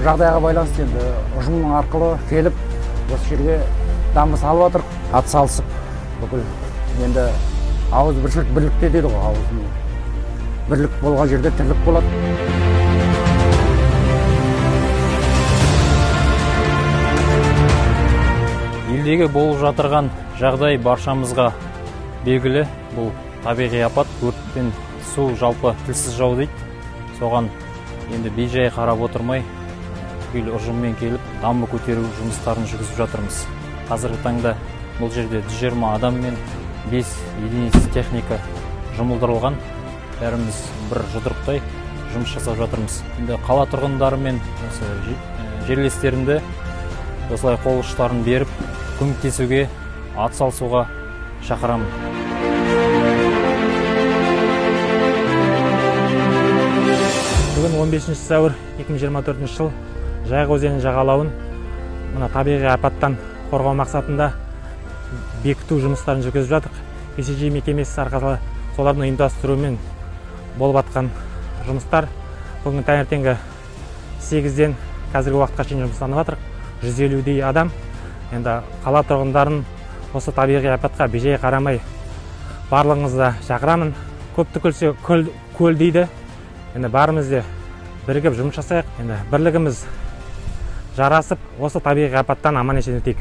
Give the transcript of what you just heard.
Жағдайға байланысты енді ұжым арқылы келіп осы жерге дамба салып жатыр, ат салысып бүкіл енді ауызбіршілік бірлікте дейді ғой, ауыз бірлік болған жерде тірлік болады. Елдегі болып жатырған жағдай баршамызға белгілі. Бұл табиғи апат, өрт пен су жалпы тілсіз жау дейді. Соған енді бейжай қарап отырмай, түгел ұжыммен келіп дамба көтеру жұмыстарын жүргізіп жатырмыз. Қазіргі таңда бұл жерде 120 адам мен 5 единиц техника жұмылдырылған. Бәріміз бір жұдырықтай жұмыс жасап жатырмыз. Енді қала тұрғындары мен осы жерлестерімді осылай қол ұштарын беріп, көмектесуге, атсалысуға шақырамын. Бүгін 15 сәуір 2024 жыл Жайық өзенінің жағалауын мына табиғи апаттан қорғау мақсатында бекіту жұмыстарын жүргізіп жатырмыз. КСЖ мекемесі арқылы солардың ұйымдастыруымен болып жатқан жұмыстар бүгін таңертеңгі 8-ден қазіргі уақытқа шейін жұмыстанып жатырмыз. 150-дей адам. Енді қала тұрғындарын осы табиғи апатқа бейжай қарамай барлығыңызды шақырамын. Көпті күлсе көл дейді. Енді барымыз де бірігіп жұмыс жасайық. Енді бірлігіміз жарасып, осы табиғи апаттан аман есен өтейік.